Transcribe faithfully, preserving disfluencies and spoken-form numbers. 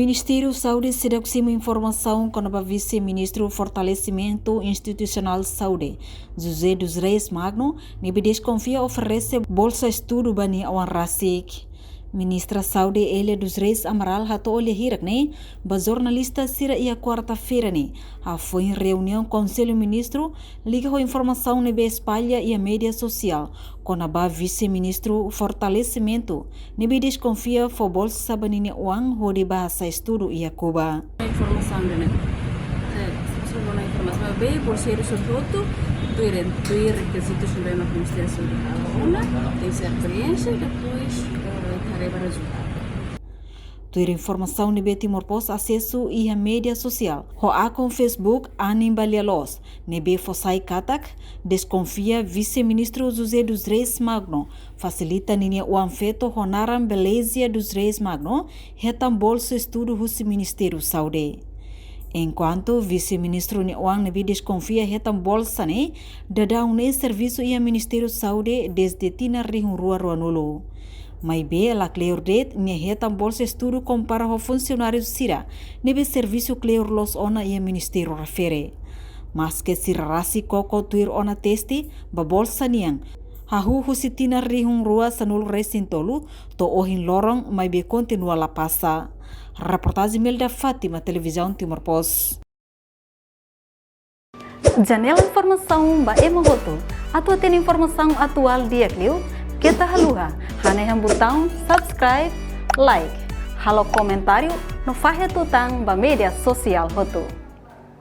Ministériu Saúde seidauk simu informasaun kona-ba Vise-Ministru Fortalesimentu Institusionál Saúde, José dos Reis Magno, ne'ebé deskonfia oferese bolsa estudu ba nia oan rasik. Ministra Saúde Elia dos Reis Amaral hato'o lia hirak ne'e ba jornalista sira iha kuarta-feira ne'e, hafoin reuniaun Konsellu Ministru liga ho informasaun ne'ebé espalla iha média sosiál kona-ba Vise-Ministru Fortalesimentu ne'ebé deskonfia fó bolsa ba ninia oan hodi bá hasa'e estudu iha Kuba. Informasaun ida-ne'e. Eh, só uma informasaun. Be, bolseiru só hotu, tuir, tuir rekizitus ne'ebé mak Ministériu Saúde halo ona, tenke ser preenxe, depois, eh, haree ba rezultadu. Tuir informasaun ne'ebé Timor Post asesu iha média sosiál, ho akun Facebook Anin ba Lia Loos, ne'ebé fó sai katak, deskonfia Vise-Ministru José dos Reis Magno fasilita ninia oan-feto ho naran Belezia dos Reis Magno hetan bolsa estudu husi Ministériu Saúde. Enkuantu Vise-Ministru nia oan ne'ebé deskonfia hetan bolsa ne'e, daudaun ne'e servisu iha Ministériu Saúde dezde tinan rihun rua ruanulu. Maibé lakleur de'it nia hetan bolsa estudu kompara ho funsionáriu sira ne'ebé servisu kleur loos ona iha ministériu refere. Maske sira rasik koko tuir ona teste ba bolsa nian, hahú husi tinan rihun rua sanulu resin tolu to'o ohin loron maibé kontinua la pasa. Reportajen Melda Fátima, Televizaun Timor Post. Janela informasaun ba ema hotu. Atu hatene informasaun atuál di'ak liu, keta haluha hanehan butaun subscribe, like, halo komentáriu no fahe tutan ba média sosiál hotu.